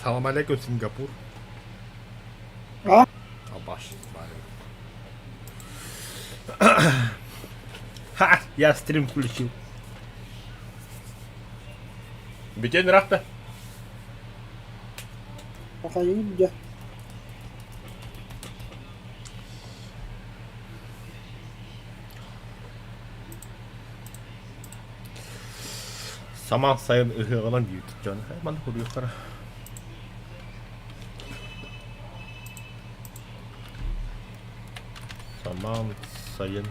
Салам алейкум, Сингапур. А? Абаш. Ха, я стрим включил. Бүтэн ырахта. Пахайын дьэ. Самаан сайын ыһыаҕынан диэбит дьон. Маны хуруйахтара. Самаан сайын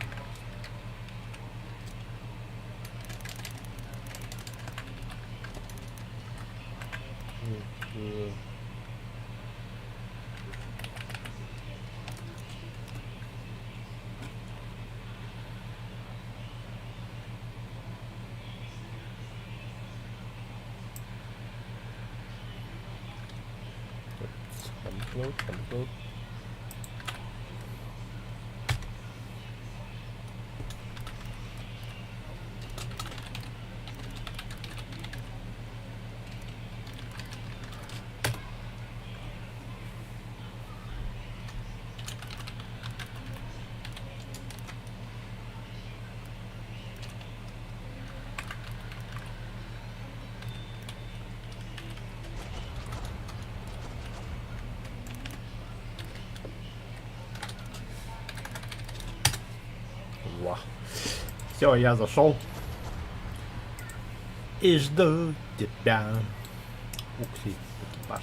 Upload, upload. Во. Все, я зашел. И жду тебя. Укси, экипаж.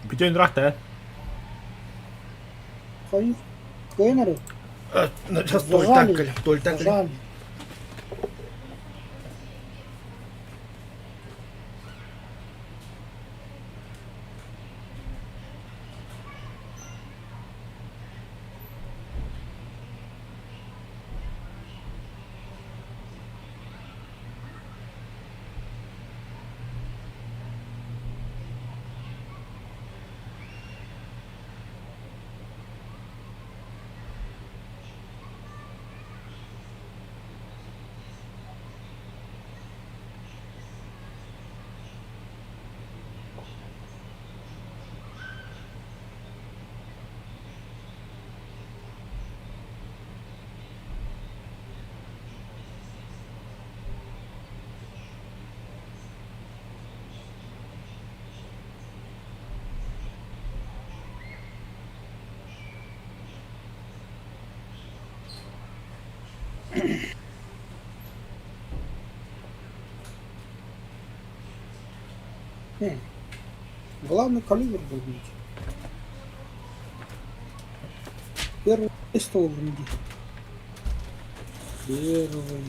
Бүтэн ыраахта Хайы кыайан эрэ. Сейчас Зажали. Толь так Зажали. Главный калибр врубить. Первый стол вруби. Первый.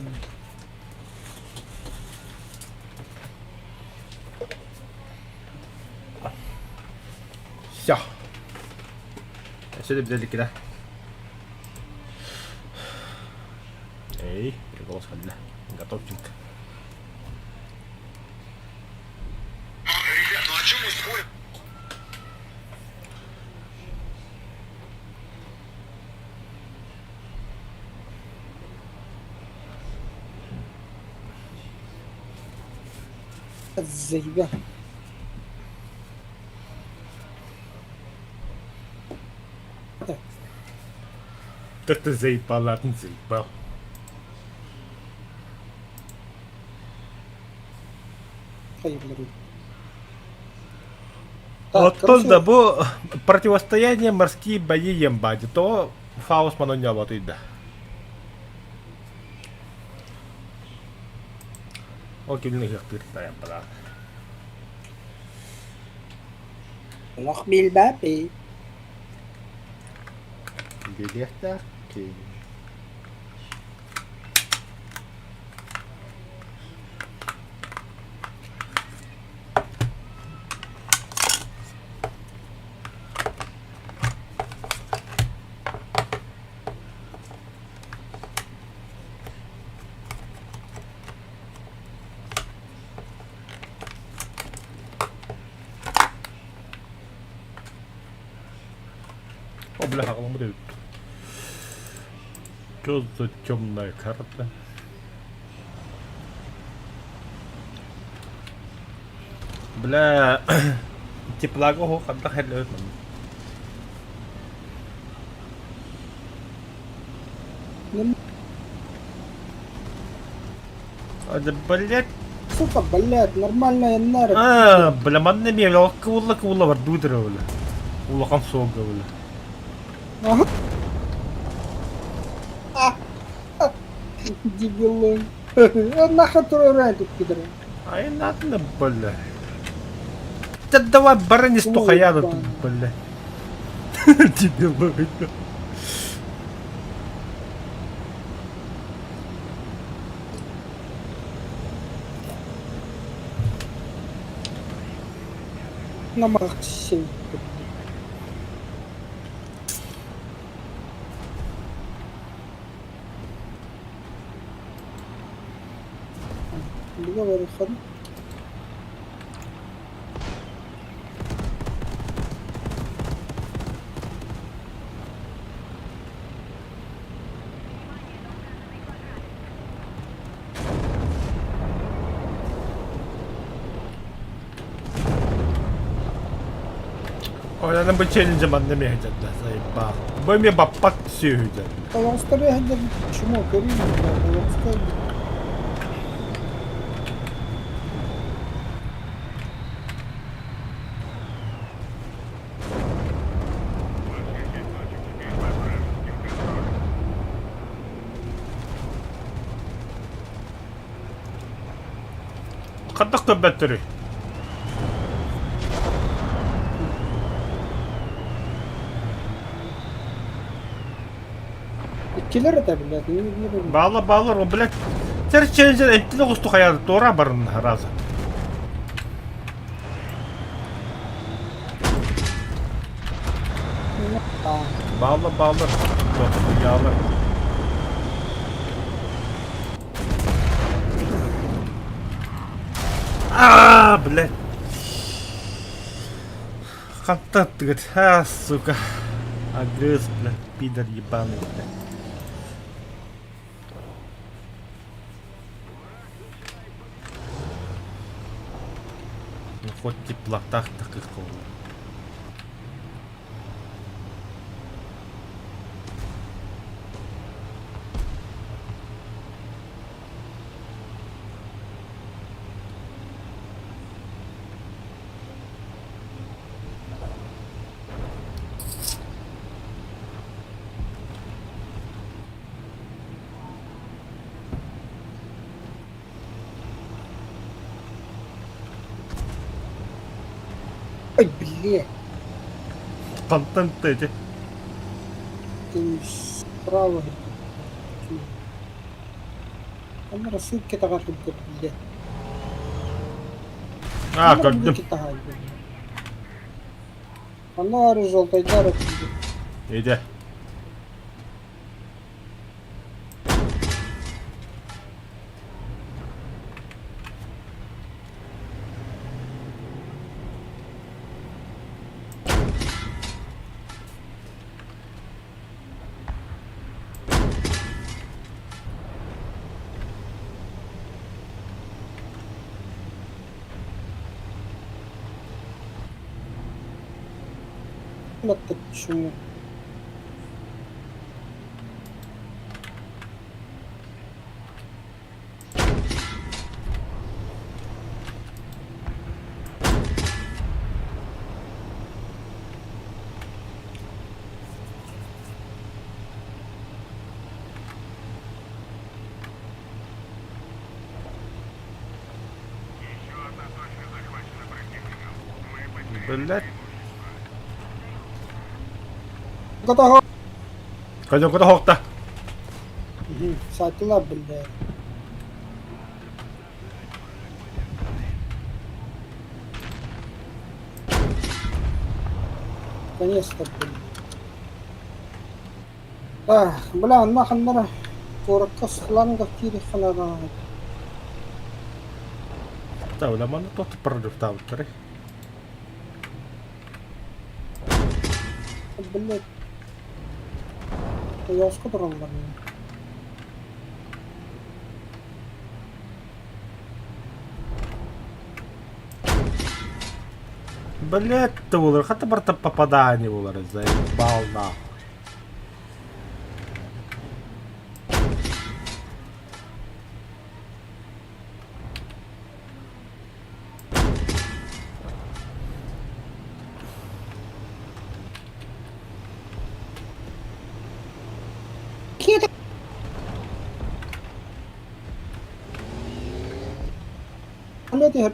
Все. Өссө да билэ иликкэ Эй, голос кэллэ. Готовчик. Ребят, ну о чем мы спорим? Заебал. Да ты заебал, ладно, заебал. Оттон да бу противостояние морские бои ембади, то Фаус манонньообот ыйда. Ол кимин ыһыахтыыр тайаппалаах. Олох билбэппин. Билиэхтээх киһи. О, бля, хаҕаламмыт эбит. Что за темная карта? Бля, теплага оһох ханна хеллэбит манна. А, да, блядь. Сука, блядь, нормальная нара. А, бля, манна эмиэ кыбылла кыбылла бардыы бля. Улахан суолга бля. Ага. Дебилон. Нахуй тут пидоры. Ай, надо, бля. Да давай барани стухаяна тут, бля. Дебилоид. На Марсе. Договор Ойанан бу челленджи манна эмиэ сылдьарда, сайбаах. Бу эмиэ баппат сүөһү дьон. Пожалуйста, чмо, кори, пожалуйста. Хайдах көрбөттөрүй? Иккилэр этэ, блядь, не не Баалар баалар, блядь. Тэр челленджер эттин оҕусту хайаады туора барын раза. Баалар баалар. Яалар. Аа, блядь. Хантан аттыгыт? А, сука. Агрыз, блядь, пидор ебаный, блядь. Ну, хоть теплотах таких буолла. Ой, блядь. Хантан эти? Ты справа. Там рассылки таҕар блядь. А, көрдүм. Анары жолтайдар. Иди. Это почему? Блядь. Готово. Каден куда хокта? Сатыла, блядь. Наконец-то, блядь. Ах, бля, нахрен нара. Куоракка схланга киириэххэ Та, манна туох прорывтаабыттарый? Блядь. Ойоҕоско тураллар Блядь, буолар, хата барыта попадание буолар, заебал нахуй. Түһэр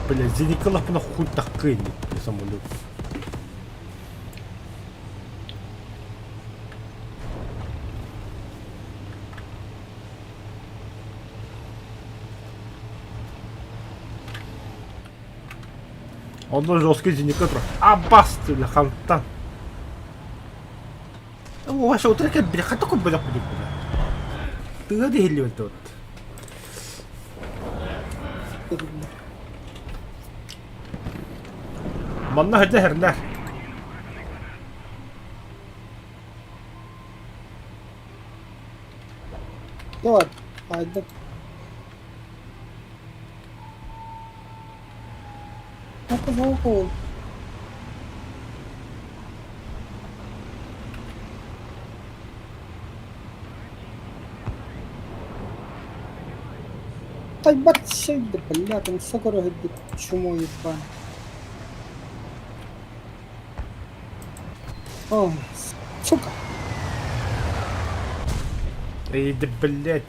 Бля, зеникалаппына хуй таккый самолет. Онно жесткий зенитка турар. Аббас бля, хантан. Вообще утро бля, хата курб бля кудук бля. Тыа диһиллибит вот. Манна сылдьа иһэрнэр. Давай, айда. Ну-ка, Тайбат сирди, бля, там сокоро сирди, чмо ебан. О, сука. Эй, да блядь.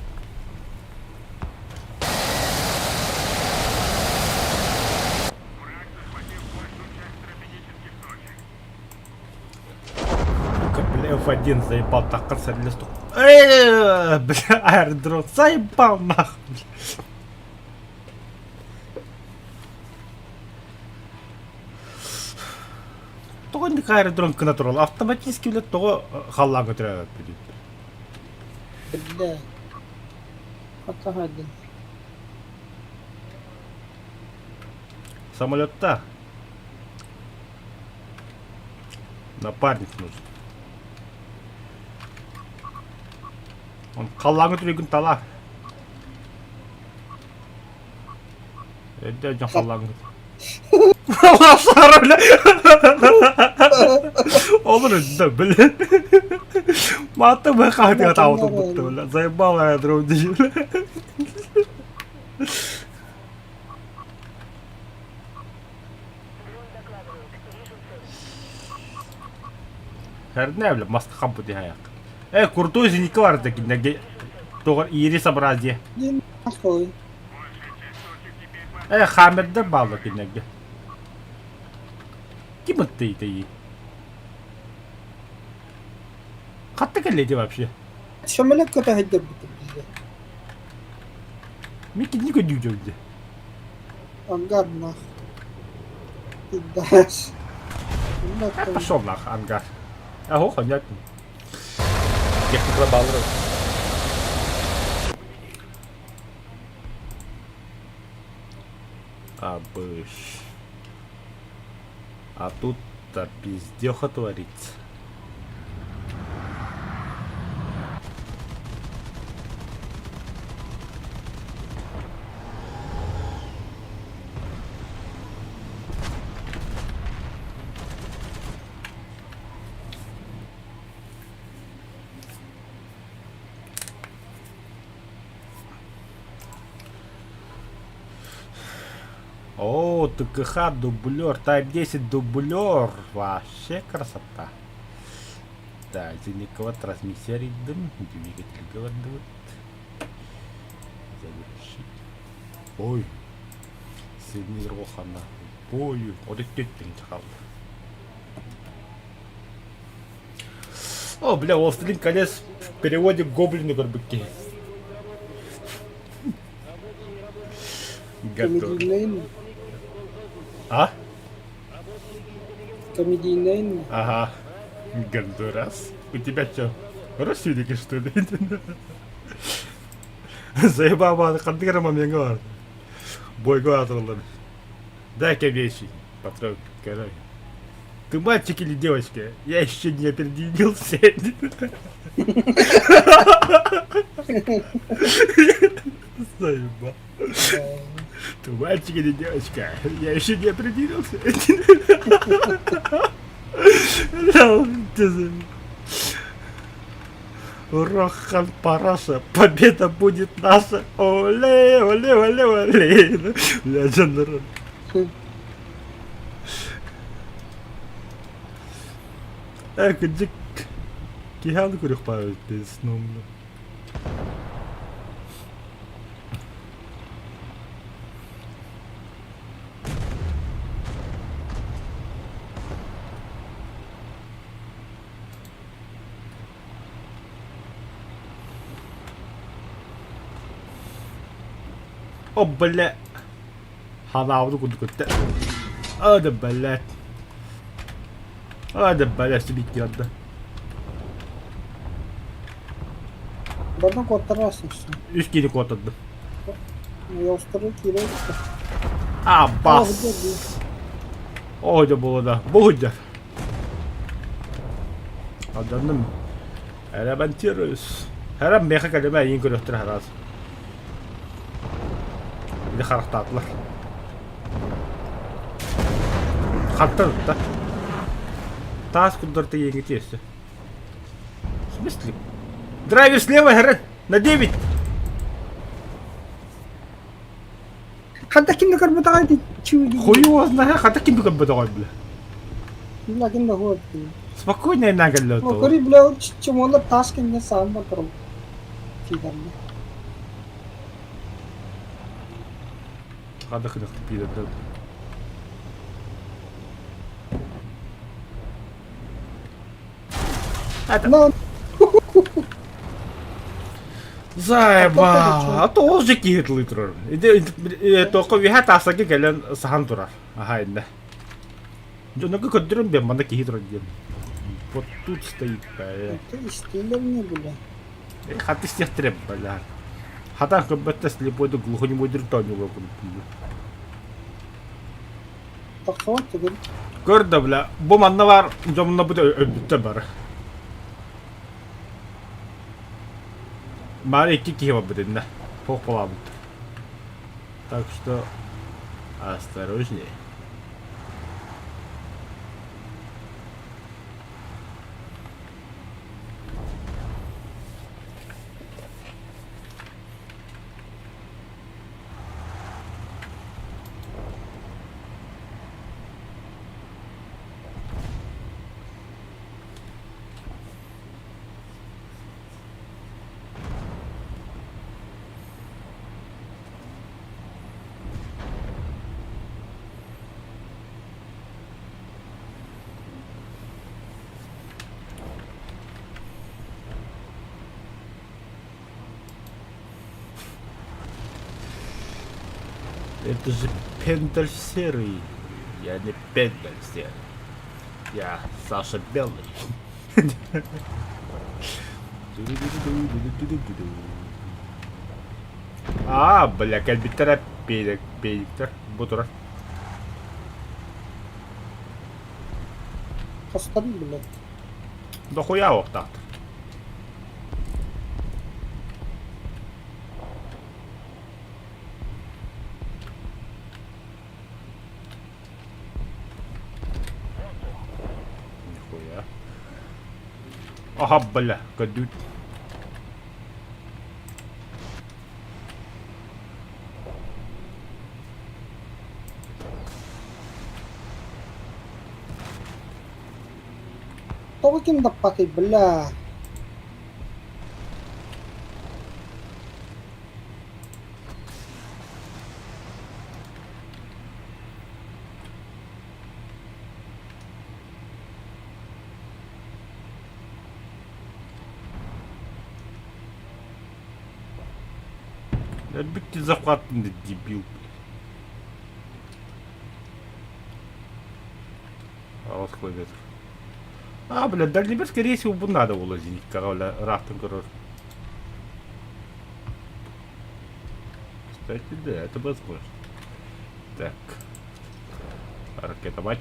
Сука, бля, F1 заебал, так листок. Эй, бля, аэродром, заебал нахуй. Тоҕо инник аэродром гына турал автоматически бile тоҕо халлааҥҥа төрөөбөппүтүй? Бля. Хатаһадын. Самолетта напарник нужен. Он халлааҥҥа түрүгүн тала. Эдэ дьон халлааҥҥа. Сара бля. Olur да бля. Маата мы хаһытыга таабытым бутта бля. Заебал аэродром дии. Херне бля, маска хампы дихаяк. Э, крутой зенитка бар да киндерге тоҕор ири собразие. Нахуй. Э, хаммердер баалла кинилэргэ. Ким ыттый итии? Хатта кэллиэти вообще? Самолет көтө сылдьарбыт биһиги. Мин кинини көрдүү дьэ. Ангар нах. Пиздец. Пошел нах, ангар. Аго, понятно. Техника баллы. Абыш. А тут-то пиздеха творится. О, ТКХ дублер, Type 10 дублер. Вообще красота. Да, Зеникова трансмиссия ридым, двигатель говорит. Завершить. Ой, средний рохана. Ой, вот это қалды. О, бля, Властелин колец в переводе гоблины көрбүккэ. Готов. Комедийнай А? Комедийнай Ага. Гондурас. У тебя что, родственники, что ли? Заебал, ханнык эрэ момеҥҥа бар. Бойго аатыраллар. Дай-ка вещи. Потом, короче, ты мальчик или девочка? Я еще не определился. Заебал. Ты мальчик или девочка? Я еще не определился. Рохан Параша, победа будет наша. Оле, оле, оле, оле. Бля, дьоннор. Э, кырдьык, киһи аны көрүөх баар эбит сном. О, бля! Ханаабыты курдук өттө. О, да, блядь. О, да, блядь, сибиккиарда. Бардан куоттарасың все. Үс киһи куоттардым. Яустары киирэ А, бас. Оо, дьэ буолла да. Бу сылдьар. Алданным. Ремонтируюсь. Харам миэхэ кэлимэ эйигин көрүөхтэрэ араас. Или харахтаатылар. Хантан ытта? Таас курдар тиийэҥҥэ тиэстэ. В смысле? Драйвер слева, Хэрэн! На 9! Ханта ким да көрбөтөҕөй ити чуй Хуй его знает, хата ким да көрбөтөҕөй бля. Бля ким да хуой Спокойно иннаа кэллэ Ну, көрүй бля чумолар таас кэннэ саан батырым. Тиидэрнэ. Хада кынах пиидэрдэ. Но Заебал. А то ол же киһи тылы турар. Тоққа үһэ таасаги кэлэн сахан турар. Аха иннэ. Дьоннорго көрдөрөн биэн манна киһи турар диэн. Вот тут стоит, бля. Это истиилэр не бля. Хаты истиэхтэрэ, бля. Хатан көрбөттө слепой да глухонемойдур тоонньулар курдук. Тахсыбат түгэл. Көр да, бля, бу манна баар дьоммуна бу өлбүттэр бары. Баар икки киһи барбыт иннэ. Туох балаабыттар. Так что осторожнее. Это же пендаль серый. Я не пендаль серый. Я Саша Белый. Аа, бля, кэлбиттэрэ педиктэр бу турар. Хастарын бля. Дохуя уохтаахтар. Нихуя. Аха, бля, көрдүүт. Тоҕо ким даппатый, бля. Өлбүт захваттын дебил. Аҕыс километр. А, бля, дальнобер, скорее всего, бу надо было зениткаҕа, бля, ыраахтан көрөр. Кстати, да, это возможно. Так. Ракетовать.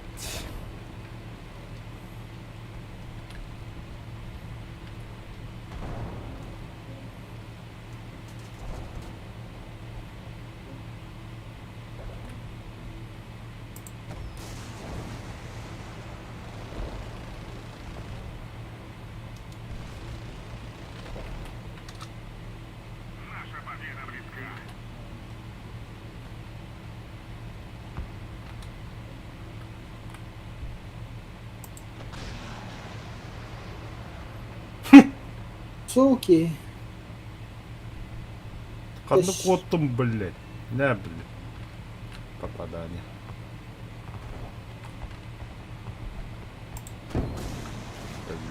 Суки. Ханна куоттум, блядь? На, блядь. Попадание.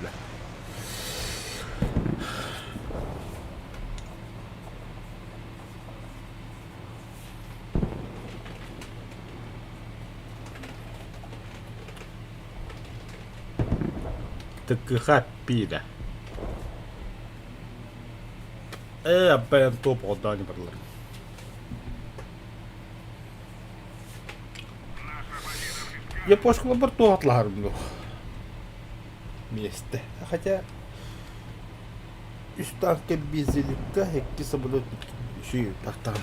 Бля. ТКХ пида. Э, блин, топ отдали барлар. Япошкалар туһатлаһарым дуо миэстэ. Хотя үс танка безеликка икки самолет үчүгэй тахтаҕын.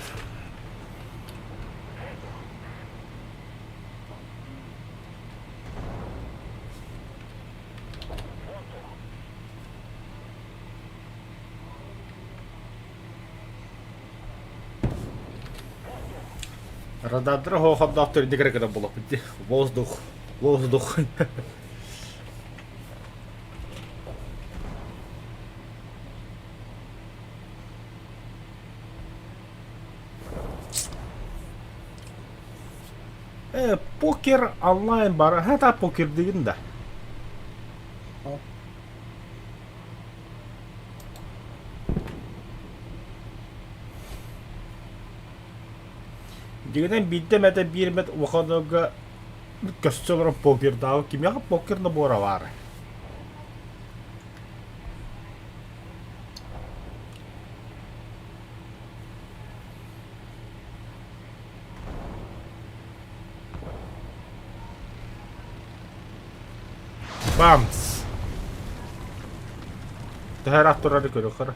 Радардара хоохордоох төрдүгэр гына буолаппыт дии. Воздух, воздух. Э, покер онлайн бар. Хата покер деген да. Дьиҥинэн биирдэ эмэтэ биир эмэ улахан көстө олорон покердаабыт кимиэхэ покер набора баара. Бамс! Төһө ыраах турары көрүөххэ эрэ.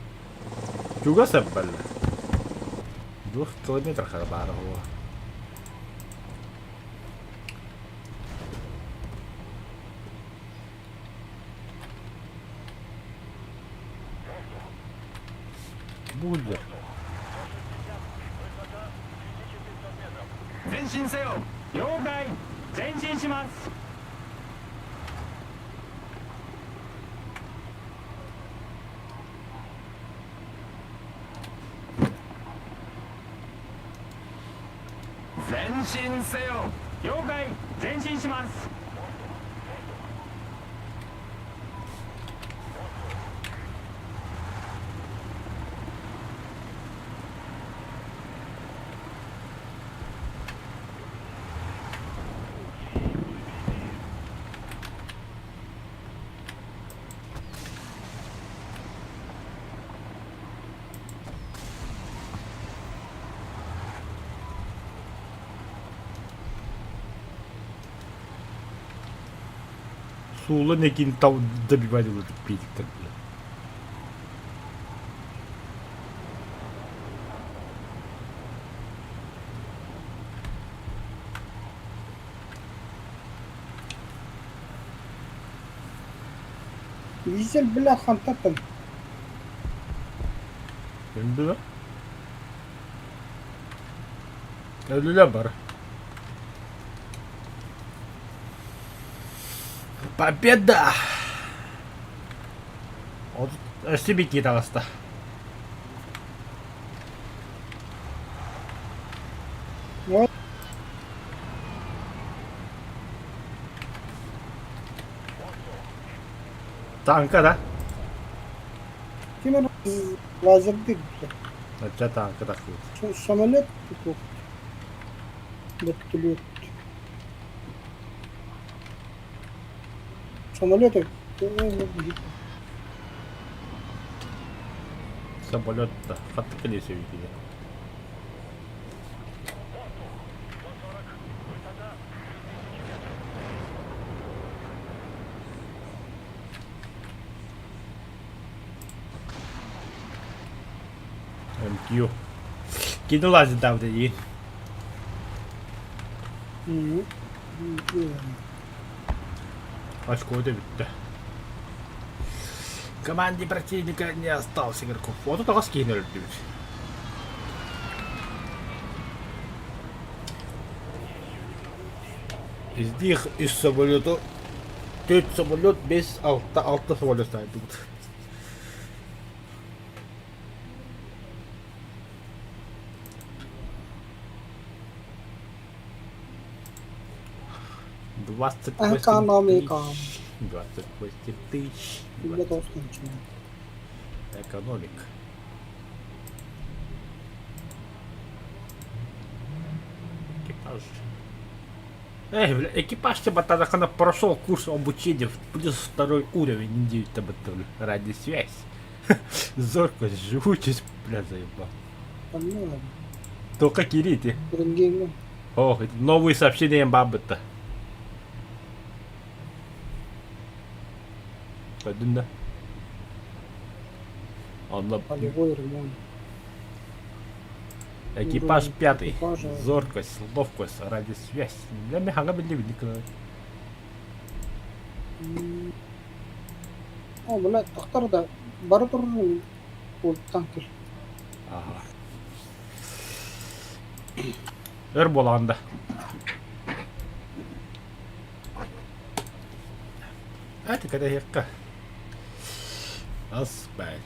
Чугас эббэллэ. Двух километрах эрэ баара буолуо. Будет. 前進せよ了解前進します前進せよ了解前進します Суула некин добивать пиздиктер Дизель, бля, хантатын. Өлдүлэр? Өлдүлэр бары. Победа! Өссө бикки таҕыста. Танка да? Ким эрэ лазердык Оччо танка тахсыбыт. Самолет тутуох вертолет. Самолет Самолет да. Хатты кэлиэ сөбүтүгэр. Q. Кини лазердаабыта дии. Очко бүттэ. Команде противника не осталось игроков. 39 киһини өлөрдүбүт. Из них үс самолету, төрт самолет, бес, алта, алта самолет сайдыбыт. 28 Экономика. тысяч. 28 тысяч. Билбэт оҕус Экономик. Экипаж. Эй, бля, экипаж тебя тогда прошел курс обучения в плюс второй уровень, не ради связь. Зоркость, живучесть, бля, заебал. Поняла. Только кирите. Рентген. Ох, новые сообщения бабы-то. Пойдем, да? Он Полевой ремонт. Экипаж Уровень пятый. экипажа. Зоркость, ловкость, ради связь. Бля, мехага били видно. О, бля, тохтор да бары турар ол танкер. Ага. Өр буоланда. Это когда якка. Аспай.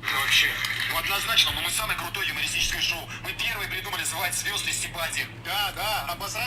Вообще, ну однозначно, но мы самое крутое юмористическое шоу. Мы первые придумали звать звезд и стебать их. Да, да, обосрать.